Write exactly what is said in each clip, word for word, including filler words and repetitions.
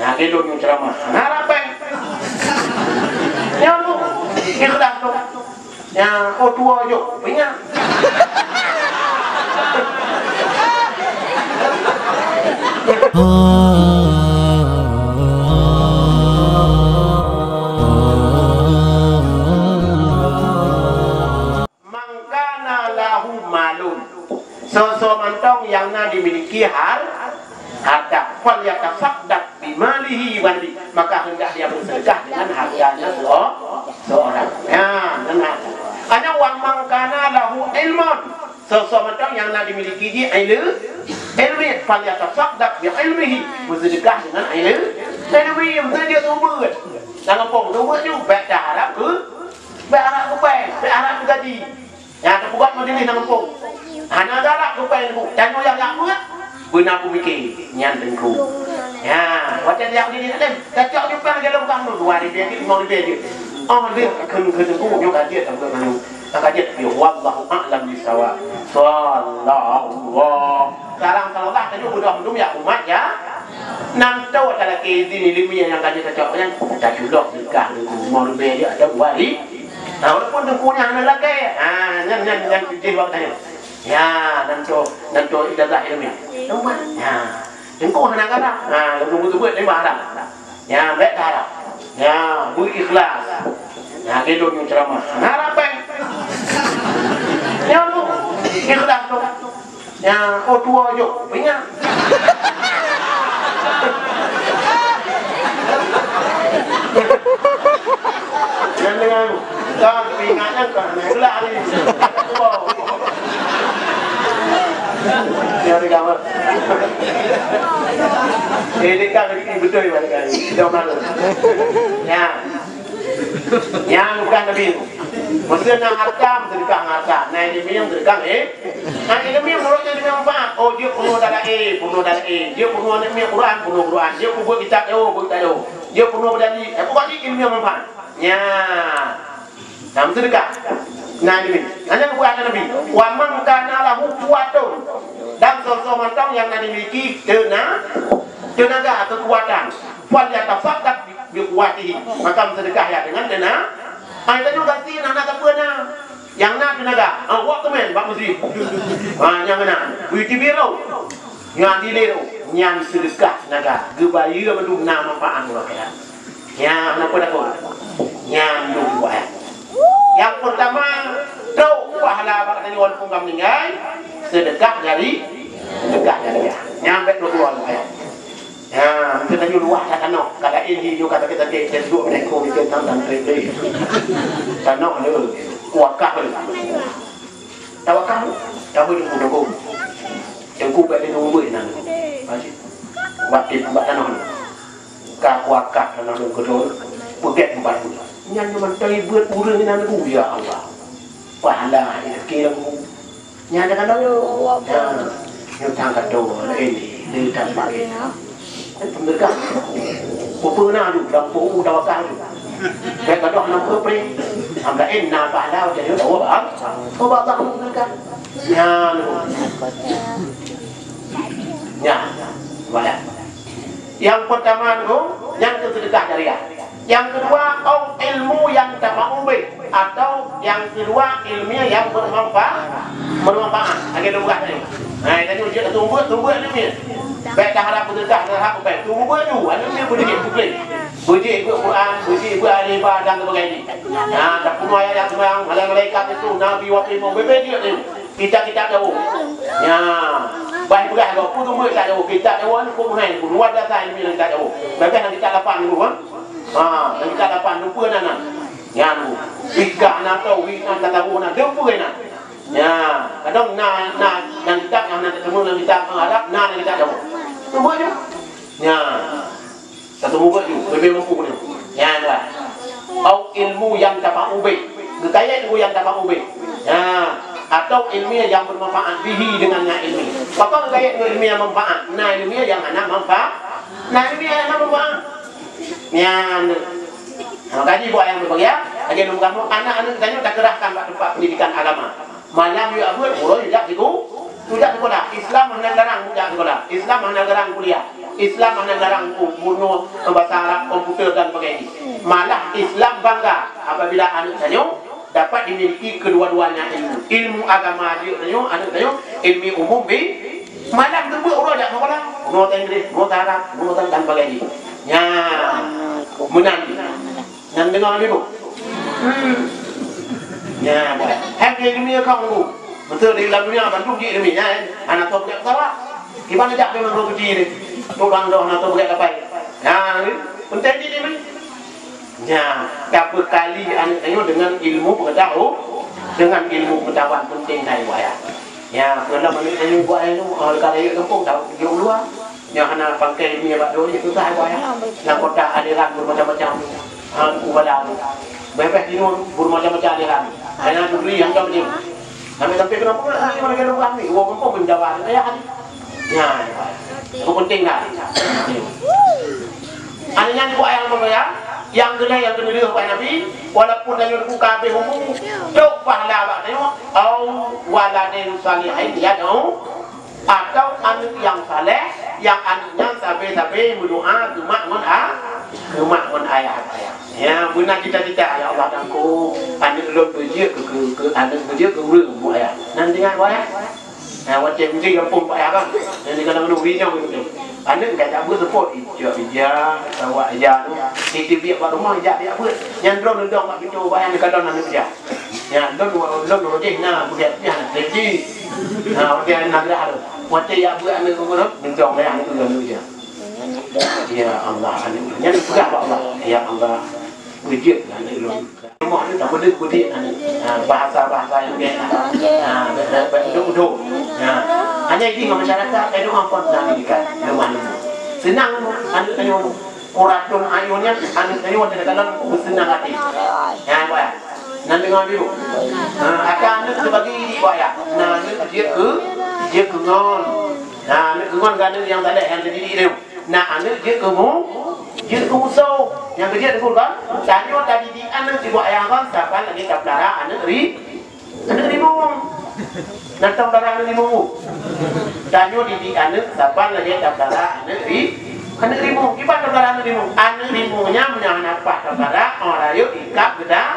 Lagèe lôn nyoe ceuramah, hana rapèe. Nyoe ikhlas tu. Nya, oh, tuwo jok, ingat. Man kana lahu malun, soe-soe mantong nyang na dimiliki har-, harta, falyatasaddaq bimalihi wa nafsihi, maka hendak dia bersedekah dengan hartanya seo-, seorang. Ya, nyan harta. Hanya wa man kana lahu ilmun, soe-soe mantong nyang na dimiliki jih ileumèe, ileumèe, falyatasaddaq bi ilmihi, bersedekah dengan ileumèe, ileumèe, dia seumeubeuet. Lam gampông seumeubeuet nyoe, bèk taharap keu Bèk harap keu péng, bèk harap keu gaji. Nyang teupeugah majelis lam gampông. Hana galak keu péng teungku. Tanyoe nyang galak beuet, beuna peumiké nyan teungku. Nya, watèe tajak majelis taklim, tacok jumpa lagèe lôn kah nyoe, dua ribèe jeuet, limong ribèe jeuet. Oh, lheueh kheun keu teungku nyoe ka jeuet, ka jeuet. Ka jeuet, ya, wallahu a'lam bissawab. Sallallahu. Sekarang sallallahu tanyoe beudôh mandum ya umat ya. Nan tô talakèe izin ileumèe nyang ka jeuet tacok nyan, taculok nikah teungku. Limong ribèe jeuet atau dua ribèe. Nah, walaupun teungku nyan hana lakèe, ha, nyan, nyan, nyan jih bak tanyoe. Ya, nan tô, nan tô ijazah ileumèe. Teuma, ya. Teungku hana galak. Ha, lalu beuteubeut lima haram. Ya, bèk taharap. Ya, beu ikhlas. Ya, lagèe lôn nyoe ceuramah. Hana rapèe. Nyoe ikhlas tu. Nya, oh, tuwo jok, ingat. Nyan dengan kan, ingat nyan kan, naik belah ni. Tuwo. Nya, di kamar. Eh, dia kan, betul, betul, betul. Dia mana? Ya. Nyang bukan Nabi. Maksudnya, na harta, sedekah ngon harta. Na ileumèe, sedekah, eh. Na ileumèe, menurutnya ileumèe manfaat. Oh, jeuet peurunoe dalam, eh, peurunoe dalam, eh. Jeuet peurunoe ileumèe Quran, peurunoe Quran. Jeuet peurunoe ileumèe Quran, peurunoe bidali. Eh, pokoknya ileumèe manfaat. Nya. Nah, sedekah. Na ileumèe. Hanya bukan Nabi. Wa man kana lahu quwwatun. Dan soe-soe mantong nyang na dimiliki teuna-, teunaga, keukuatan. Falyatasaddaq bi quwwatihi, maka meuseudekah ya dengan teuna-, ai tanyoe gasien hana sapeue na. Nyang na teunaga, awak keumen bak meuseujid. Ha, nyang na, bui teubiru. Nyang dilero, nyan seudekah teunaga. Geubayeue mandum na manfaat ngon akhirat. Nyan apa dah kau? Nyan dua buah. Yang pertama, trok pahala bak tanyoe walaupun ka meuninggai, sedekah jari, sedekah jariah. Nyan bèk dua buah. Ya, mungkin tanyoe luwah that tanoh, ka laén hi nyoe ka sakét-sakét, dan duek meunyoe ko bikin tam dan trek-trek. Tanoh le, wakaf le. Tawakaf, tahu di buku. Teungku bèk di nunggu nan. Batik buat tanoh ni. Ka wakaf tanoh ni keudroe, peugèt buat buat. Nyan cuma teuibeut ureueng nan bu, ya Allah. Pahala rezeki lam bu. Nyan dah kata, ya, nyoe tang kata, ini, ini tang pakai. Kan peundeugah. Peue na tu, lam peue tawakal tu. Bèk gadoh lam peue pre. Amda inna pahala jadi dawa bang. Coba bang peundeugah. Nyan. Nyan. Banyak. Yang pertama tu, yang keu sedekah jariah. Yang kedua, au ilmu yang tafa'u bih, atau yang kedua, ilmiah yang bermanfaat, bermanfaat. Lagèe dua belas tadi. Nah, tadi ujian sumber, sumber ilmiah. Baik taharap berkah, taharap baik. Sumber tu, ada ilmiah boleh bukan. Boleh ikut Quran, boleh ikut ahli ibadah dan sebagainya. Nah, tak pernah ayat yang sembahyang, malaikat itu, Nabi waktu mau berbeda dia. Kitab-kitab jauh. Nya. Bah peugah lom, peue sumber kitab jauh? Kitab jauh ni peue meuhai, luar biasa ilmu dalam kitab jauh. Bagaih dalam kitab lapan dulu, ha? Ha, dalam kitab lapan, lupa na, na. Nya dulu. Wika na tau, wika na tau na, lupa na. Nya. Kadang na, na, dalam kitab nyang na teumé dalam kitab Arab, na dalam kitab jauh. Sumber jauh. Nya. Satu murid tu, lebih mampu tu. Nyan lah. Au ilmu yang tafa'u bih. Geukayèe ilmu yang tafa'u bih. Ya. Atau ilmiah yang bermanfaat bihi, dengan na ilmiah. Pakon geukayèe ilmiah manfaat? Na ilmiah yang hana manfaat. Na ilmiah yang hana manfaat. Nyan. Nah, makanya buat yang berbahagia, lagi nunggu kamu, anak-anak kita ni kita kerahkan bak tempat pendidikan agama. Malam yuk abot, uroe yuk jak siku-, yuk jak sekolah. Islam hana larang yuk jak sekolah. Islam hana larang kuliah. Islam hana larang bunoe bahasa Arab, komputer dan sebagainya. Malah Islam bangga apabila aneuk tanyoe dapat dimiliki kedua-duanya ilmu. Ilmu agama jeuet tanyoe, aneuk tanyoe, ilmu umum bi-, malam teubeuet uroe jak sekolah. Bunoe bahasa Inggris, bunoe bahasa Arab, bunoe bahasa dan sebagainya. Nya, meunan. Nyang deungoe ni, Bu? Hmm. Nya, bah. Hai, dia dunia kau, Bu. Betul, di dalam dunia bandum jih demi, ya. Anak tu bukan salah. Gimana jak memang kau kecil ni? Tu bang dah anak tu bukan dapat. Ya, ni. Penting ni, ni. Nya, tapi kali anak tanya dengan ilmu pengetahuan, dengan ilmu pengetahuan penting dari wayah. Ya, kalau anak tanya buat anu, oh, kalau ayah kampung, tahu dia luar. Nyang hana pangkai dunia bak dua ni susah buat ya. Lam kotak aliran bermacam-macam. Ha, ubala tu. Bebeh timun bermacam-macam aliran. Hanya duri yang kau ni. Sampai-sampai kenapa pula ni mana kena buat ni? Wong kampung menjawab ayah ni. Ya. Itu penting dah. Ada yang dibuat ayah apa ya? Yang kena yang kena dia buat Nabi, walaupun dia buka habis umur, tok pahala bak tengok, au waladin salihin yad'u Atau aneuk nyang saleh, nyang aneuk nyan sabe-sabe meudoa keu mak ngon a-, keu mak ngon ayah. Ya, beuna cita-cita, "Ya Allah, Teungku, aneuk lôn beujeuet keu, keu, keu aneuk beujeuet keu ureueng, Bu Ayah." Nan ingat, Bu Ayah? Nah, watèe meusti gampông, Bu Ayah, kan? Nyang dikenang dulu, wi nyoe gitu. Aneuk ka jak beuet seupôt, ijak ija, sawak ija tu. Titip biek bak rumoh, ijak biek beuet. Nyan droeneuh dong bak pintoe, Bu Ayah, neukalon aneuk ija. Ya, lôn, lôn rôh jih na, bukan pih aneuk leci. Ha, watèe aneuk nanggroe tu. Watèe jak beuet aneuk ureueng, bintong dayah aneuk ureueng tu je. Ya Allah, aneuk. Nyan peugah bak Allah. Ya Allah, beujeuet aneuk lôn. Rumoh ni tak boleh kudik aneuk. Ha, bahasa-bahasa nyang biasa. Ha, ba-, ba-, ba-, uduk-uduk. Ha. Hanya ini masyarakat, eh, doa pun nak diberikan. Lemah lembut. Senang aneuk tanyoe. Qurratun a'yun nyan, aneuk tanyoe watèe takalon beuseunang até. Ya, Bu Ayah. Nan deungö dulu. Ha, ata aneuk teubagi di Bu Ayah. Na aneuk jeuet keu, jeuet keu ngon. Na aneuk keu ngon keu aneuk nyang saleh nyang teudidik nyoe. Na aneuk jeuet keu mu, jeuet keu musoh. Nyang keu jeuet keu kan? Tanyoe tadidik aneuk di Bu Ayah kan, saban lagèe tapeulara aneuk ri-, Aneuk rimueng. Nyan tong dara aneuk rimueng. Tanyoe didik aneuk saban lagèe tapeulara aneuk ri-, aneuk rimueng. Kiban tapeulara aneuk rimueng? Aneuk rimueng nyan meunyo hana paih tapeulara, 'oh rayeuk ikab geuda-,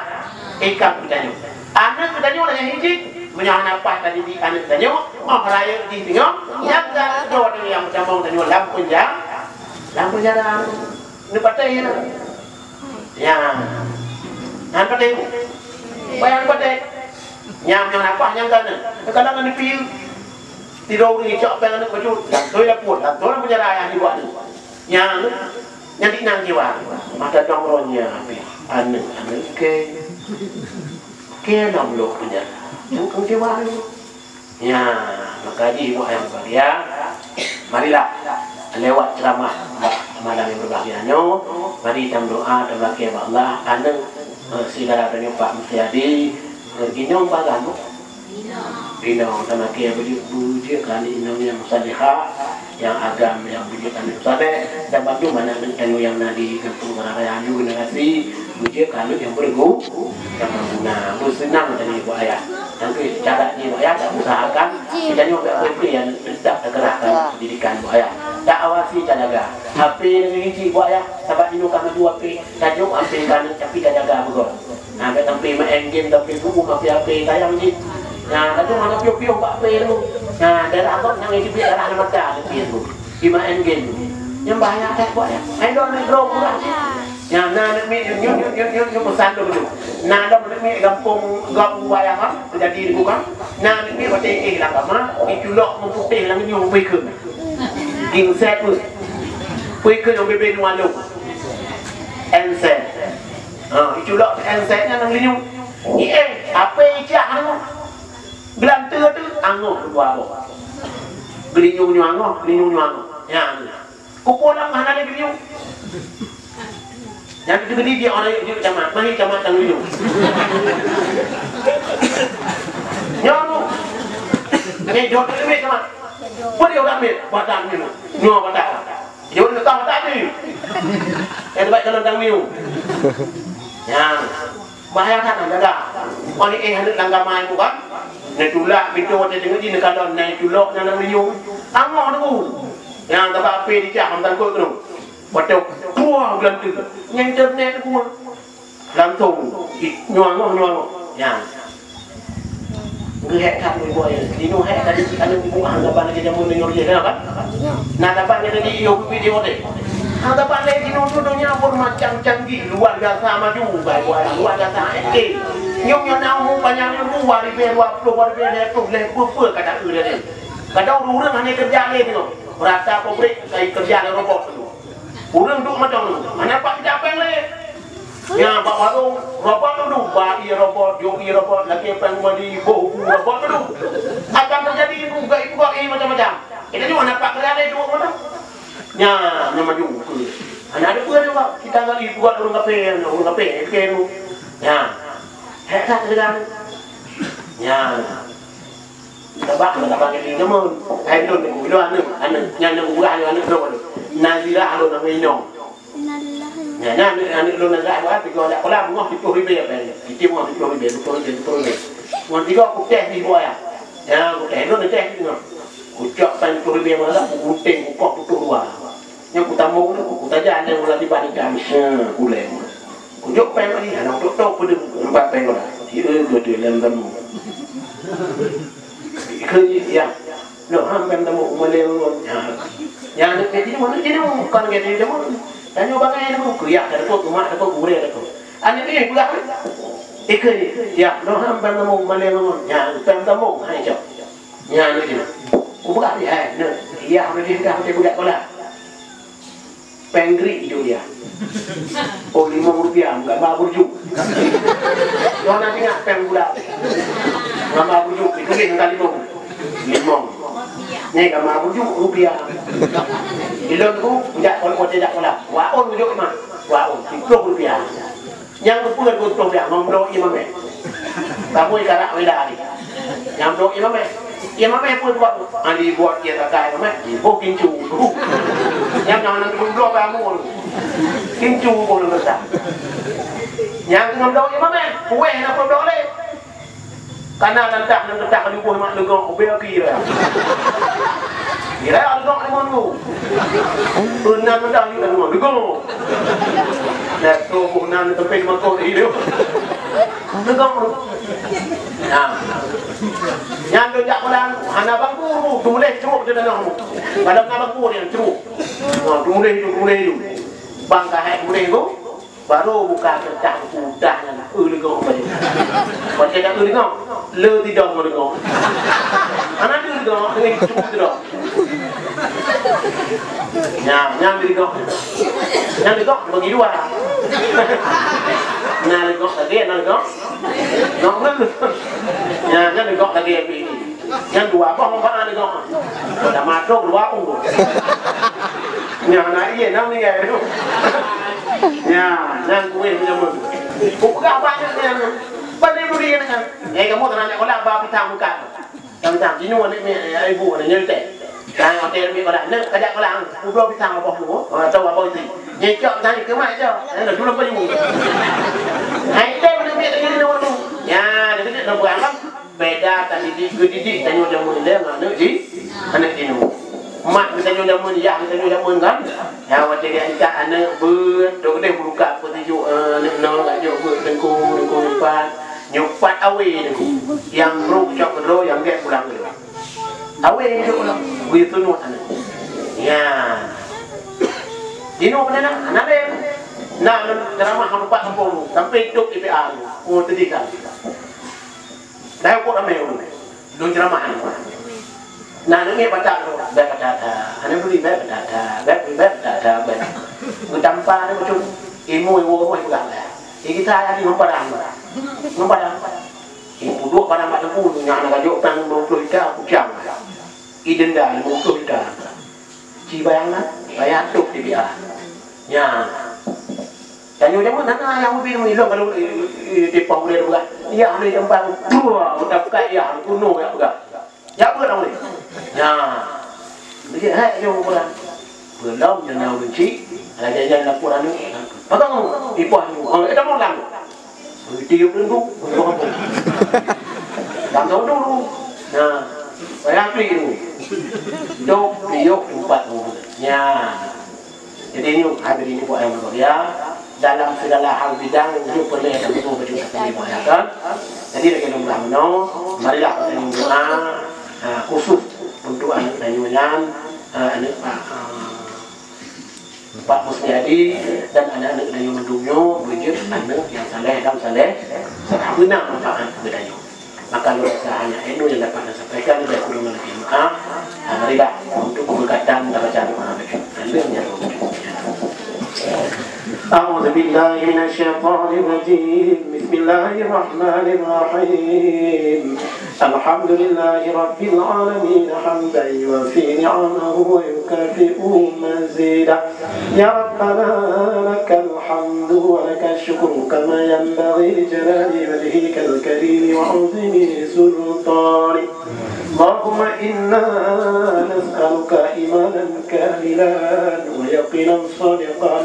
ikab geutanyoe. Aneuk geutanyoe lagèe nyan cit, meunyo hana paih tadidik aneuk tanyoe, 'oh rayeuk jih teungoh, nyan geutanyoe nyang meutamong tanyoe lam peunja-, lam peunjara. Neupatéh nyan. Ya. Nyan patéh. Bayang patéh. Nyang, nyang nafah nyang ka na. Kadang-kadang neupieu. Tiroe ureueng icok péng aneuk bacut. Lantôi lapor. Lantôi lam penjara ayah dibuat tu. Nyang, nyang di nang jiwa. Mata dong roh nya habis. Aneuk, aneuk ke. Ke nam lok penjara. Nyang kong jiwa ni. Ya, maka jih ibu ayah berbahagia, marilah lewat ceramah malam yang berbahagia nyoe, mari tameudoa, tameurakée bak Allah, aneuk, eh, syedara tanyoe Pak Musyadi, eh, inong pagan, Bu? Inong, tameurakée beujeuet, beujeuet keu aneuk inong nyang salihah, nyang agam, nyang beujeuet aneuk saleh, dan bantu aneuk-aneuk tanyoe nyang na di gampông Raya Ayu generasi, beujeuet keu aneuk nyang beureugu-, nyang beureugu na, beuseunang tanyoe ibu ayah. Tapi cara jih ibu ayah, tak usahakan, kita nyoe bak peue nyang tetap tageurahkan pendidikan ibu ayah. Tak awasi, tajaga. H P ngon hiji ibu ayah, sabab inoe ka maju H P, tajok H P ka aneuk, tapi tajaga beugöt. Nah, bèk sampai main game, sampai bubu, sampai H P tayang jih. Nah, laju mana piôh-piôh bak H P tu. Nah, darah abang nang isi darah aneuk mata H P tu. Di main game. Nyang bahaya that buat nyan. Hai, dong, aneuk droe kurang. Nyan, na aneuk miet, nyoe, nyoe, nyoe, nyoe, nyoe pesan lôn tu. Na dong aneuk miet gampông, gampông bayang, ha? Teujadi di Bukang. Na aneuk miet watèe éh lam kama, iculok meuputéh lam nyoe, peue kheun. Ginseng tu. Peue kheun nyang bebe nu along. Ensen. Ha, iculok ensen nyan lam linyueng. Iéh, ape icak anu? Geulanteue teuh angoh keudua boh. Geulinyueng nyoe angoh, geulinyueng nyoe angoh. Nyan. Kupeue lam hana lé geulinyueng. Nyan teuh geudi dia orang yuk camat, mari camat tang geulinyueng. Nyoe tu. Ni jaweueb teuh lé camat. Peue dia urang miet? Badan ni. Nyoe badan. Jaweueb teuh badan ni. Yang terbaik kalau tang geulinyueng. Nyan. Bahaya that, jaga. Oni éh aneuk lam kama bukan? Neutulak pintoe watèe teungoh jih neukalon, na iculok nyan lam linyueng. Angoh tu. Nyang tabak api dicah, meuteungkot keunoe. Watèe puah bulan tu. Nyang internet ku. Langsung. Ih, nyoe angoh, nyoe angoh. Nyan. Geuhek that ibu ayah. Dinoe hek tadi si aneuk ibu hang saban lagèe jameun nyoe lagèe kan? Na saban nyang tadi iyo video teh. Hang saban lagèe dinoe tu donya pun macam canggih, luar biasa maju, baik luar biasa. Eh, eh. Nyong nyoe na umu panjang nyoe dua ribèe dua puluh, dua ribèe lhèe ploh, lhèe peuet-peuet kata ureueng tadi. Kadang ureueng hana keureuja lé nyoe. Rata pabrik kai keureuja lé robot tu. Ureueng duek macam tu. Hana pat keujapèng lé. Nya bak warong, robot tu duek, ba ie robot, jok ie robot, lakèe pèng mandi, boh bu robot tu duek. Akan teujadi ibu gak ibu gak ie macam-macam. Kita juga hana pat keureuja lé duek macam. Nya, nya maju ke. Hana ada peue juga. Kita ngali buat ureueng kafé, ureueng kafé, kafé tu. Nya. Hek tak keureuja. Nya. Sabab, sabab jadi nyaman. Hai lôn, lôn aneuk, aneuk. Nyan aneuk buah, aneuk lôn. Nazirah lôn nama inong. Innalillahi. Nya, nya aneuk, aneuk lôn Nazirah buah, tiga aneuk sekolah, bungoh tujuh ribu apa ni? Kita bungoh tujuh ribu, tujuh ribu, tujuh ribu. Bungoh tiga, aku teh di buah ya. Ya, aku teh, lôn teh di tengah. Kucok pan tujuh ribu malam, kugunting, kukoh putôh dua. Nyang kutamong tu, kutajan nyang mula tiba di jam, eh, kuleng. Kujok pèng lagi, hana tok-tok peudeung empat pèng lah. Iya, gede lem temu. Ikeu ya. Noh, ham pèng temu, umaleng. Ya. Ya, aneuk jadi mana jadi, bukan jadi jamu. Tanya bangai tu, kuyak dah tu, mak dah tu, gurèe dah tu. Aneuk ni, pulang. Ikeu ya, noh, ham pèng temu, umaleng. Ya, pèng temu, hai, cok. Nyan laju. Kupeugah lé, "Hai, nyoe, yah laju dah, laju budak sekolah." Pèng grik idup dia. Oh, limong rupiah, gambar burjuk. Nyoe na ingat pèng budak. Gambar burjuk, ditulis angka limong. Limong. Ni gambar burjuk, rupiah. Ilôn ku, jak sekolah, jak sekolah. Waon burjuk mah. Waon, siplôh rupiah. Nyang geupeugah geutoh piah ngon bloe ié mamèh. Kamoe karak weda tadi. Nyang bloe ié mamèh. Ié mamèh peue buet? Ali buet ié takai mamèh. Iboh kincu. Nyang na hana teupeu bloe kamoe. Kincu boh lôn rasa. Nyang ngon bloe ié mamèh. Kueh na peue bloe lé. Kana lantah nyang geutah leuboh mak leugok ubé aki raya. Raya leugok limong tu. Peunan meudah ni limong leugok. Dah tu boh nan teupeng makot hidup. Leugok tu. Nah. Nyan tu jak pulang, hana bangku, tu mulai ceruk je tanah tu. Kalau na bangku dia ceruk. Ha, tu mulai tu, tu mulai tu. Bang kahai tu mulai tu. Baru buka kertas udah nyan, eu leugok baju. Watèe dah eu leugok, le tidong leugok. Hana eu leugok, dengan itu tu dah. Nya, nyang leugok. Nyang leugok bagi dua. Na leugok lagi, na leugok. Leugok dulu. Nya, nyang leugok lagi, tapi ini. Nyang dua boh manfaat ni kok. Dah masuk dua u. Nyang na ié, nyang ni ié. Nya, nyang kueh macam mana? Buka banyak ni. Pandai budi ni kan. Eh, kamu tanah nak kolah, ba pisang buka. Yang pisang, sini warna ni, eh, ibu warna nyel teh. Yang hotel ni kolah, nak kajak kolah. Ubah pisang apa tu? Oh, tahu apa itu? Nyecok tadi ke mak je. Eh, dah dulu apa you? Hai, teh, mana ni, ni, ni, ni. Ya, dia kata, nak buat apa? Beda tan didik, geudidik tanyoe jameun lé ngon aneuk ji, aneuk jinoe. Mak geutanyoe jameun, yah geutanyoe jameun kan? Ya, watèe geuangkat aneuk beuet, dok deh buka peutijok, eh, aneuk nyoe gak jok beuet teungku, teungku nyupat. Nyupat awé teungku. Nyang brok cok keudroe, nyang gèt pulang keudroe. Awé jok pulang. Bui tunut aneuk. Ya. Jinoe keunan aneuk lé. Nah, ceramah empat kampung, sampai hidup di P A. Oh, sedih kan? Dah ukur ramé ureueng. Lôn ceramah. Nah, nangis baca tu, baik baca dah. Hana beri baik baca dah, baik beri baik baca dah, baik. Geutampa ni macam ilmu, ilmu, ilmu peugah dah. Jadi kita hari mempadang. Mempadang. Ibu dua padang kat teungku, nyang nak rajuk pang lima puluh juta, kucang. Idenda lima puluh juta. Ci bayang na, bayang tu di biah. Nya. Tanyoe jameun hana nyang ubit ilong kalau, eh, eh, di pom boleh buat. Ya, ni tempat dua, udah buka ya, kuno ya buka. Ya buat orang ni. Nya. Jadi hai jom orang. Belum je nak benci, ada jangan laporan ni. Apa kamu? Ipah ni. Oh, kita mau lang. Tiup dulu, dulu. Lam tahun dulu. Nah, saya klik dulu. Dok piôh empat ubeut. Nyan. Jadi, nyoe hadirin ibu ayah mulia, dalam segala hal bidang, nyoe peureulèe dan beutôi baju tak boleh bayangkan. Jadi, lagi nomor enam, marilah kita doa, ha, khusus untuk anak tanyoe nyan, ha, anak Pak, ha, Pak Musliadi dan anak-anak tanyoe mandum nyoe beujeuet anak nyang saleh dan saleh, sabab beuna manfaat keu tanyoe. Maka lôn rasa hanya ilmu yang dapat saya sampaikan, lebih kurang lagi maaf. Marilah untuk pemberkatan baca doa. Amin ya rabbal alamin. أعوذ بالله من الشيطان الرجيم. بسم الله الرحمن الرحيم. الحمد لله رب العالمين حمدا يوافي نعمه ويكافئ مزيده. يا ربنا لك الحمد ولك الشكر كما ينبغي لجلال وجهك الكريم وعظيم سلطانك. اللهم إنا نسألك إيمانا كاملا ويقينا صادقا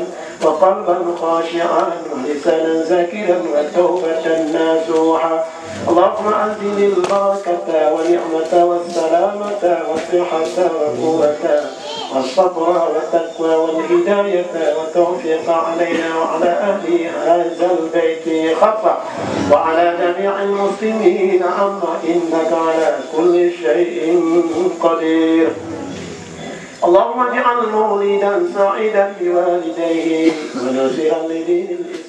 وقلبا خاشعا ولسانا ذاكرا وتوبة نصوحا. اللهم أنزل البركة والنعمة والسلامة والصحة والقوة والصبر والتقوى والهداية والتوفيق علينا وعلى أهل هذا البيت خاصة وعلى جميع المسلمين عامة إنك على كل شيء قدير. اللهم اجعل مولدا سعيدا بوالديه وناصرا لدين الإسلام.